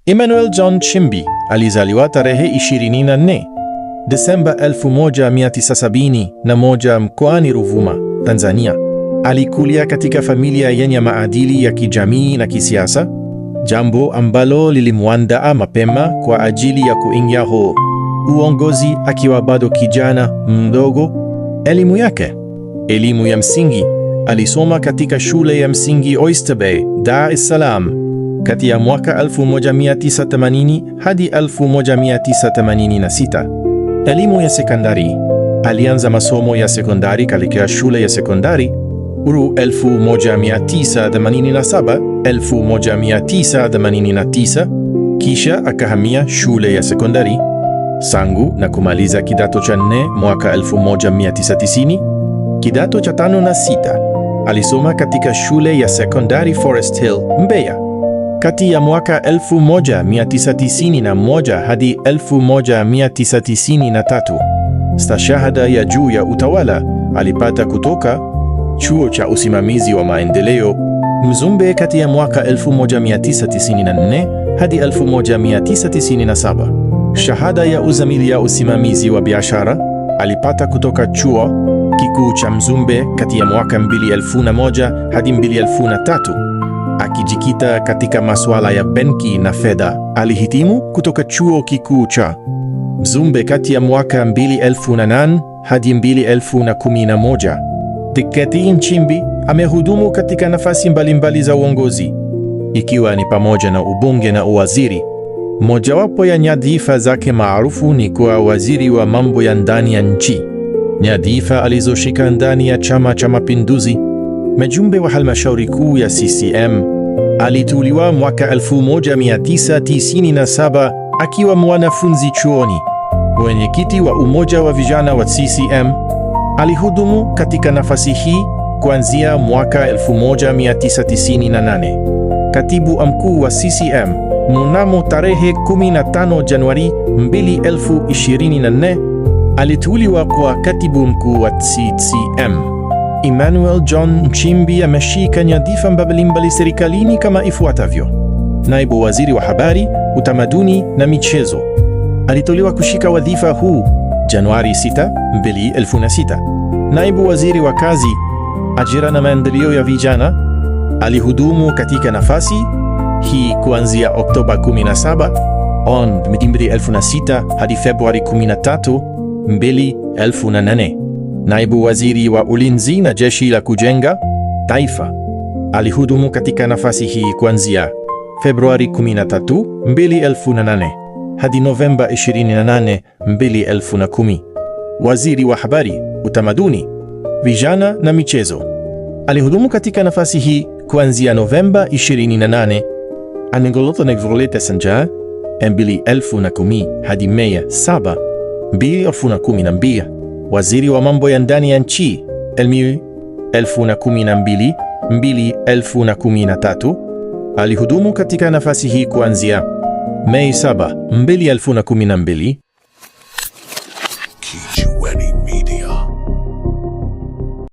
Emmanuel John Nchimbi alizaliwa tarehe 24 Desemba 1971 mkoani Ruvuma, Tanzania. Alikulia katika familia yenye maadili ya kijamii na kisiasa, jambo ambalo lilimwandaa mapema kwa ajili ya kuingia uongozi akiwa bado kijana mdogo. Elimu yake: elimu ya msingi alisoma katika shule ya msingi Oyster Bay, Dar es Salaam, kati ya mwaka 1980 hadi 1986. Elimu ya sekondari: alianza masomo ya sekondari katika shule ya sekondari Uru 1987 1989, kisha akahamia shule ya sekondari Sangu na kumaliza kidato cha nne mwaka 1990. Kidato cha tano na sita alisoma katika shule ya sekondari Forest Hill, Mbeya. Kati ya mwaka 1991 hadi 1993, stashahada ya juu ya utawala alipata kutoka Chuo cha Usimamizi wa Maendeleo Mzumbe kati ya mwaka 1994 hadi 1997. Shahada ya uzamili ya usimamizi wa biashara alipata kutoka Chuo Kikuu cha Mzumbe kati ya mwaka 2001 hadi 2003, akijikita katika masuala ya benki na fedha. Alihitimu kutoka Chuo Kikuu cha Mzumbe kati ya mwaka 2008 hadi 2011. Diketi Nchimbi amehudumu katika nafasi mbalimbali za uongozi, ikiwa ni pamoja na ubunge na uwaziri. Mojawapo ya nyadhifa zake maarufu ni kuwa waziri wa mambo ya ndani ya nchi, nyadhifa alizoshika ndani ya Chama cha Mapinduzi. Mjumbe wa halmashauri kuu ya CCM, aliteuliwa mwaka 1997 akiwa mwanafunzi chuoni. Mwenyekiti wa Umoja wa Vijana wa CCM, alihudumu katika nafasi hii kuanzia mwaka 1998. Katibu mkuu wa CCM, mnamo tarehe 15 Januari 2024 aliteuliwa kuwa katibu mkuu wa CCM. Emmanuel John Nchimbi ameshika nyadhifa mbalimbali serikalini kama ifuatavyo: naibu waziri wa habari, utamaduni na michezo. Aliteuliwa kushika wadhifa huu Januari 6, 2006. Naibu waziri wa kazi, ajira na maendeleo ya vijana. Alihudumu katika nafasi hii kuanzia Oktoba 17 on 2006 hadi Februari 13, 2008. Naibu waziri wa ulinzi na jeshi la kujenga taifa. Alihudumu katika nafasi hii kuanzia Februari 13, 2008 hadi Novemba 28, 2010. Waziri wa habari, utamaduni, vijana na michezo. Alihudumu katika nafasi hii kuanzia Novemba 28 2010 hadi Mei 7, 2012. Waziri wa mambo ya ndani ya nchi 2012 2013. Alihudumu katika nafasi hii kuanzia Mei 7, 2012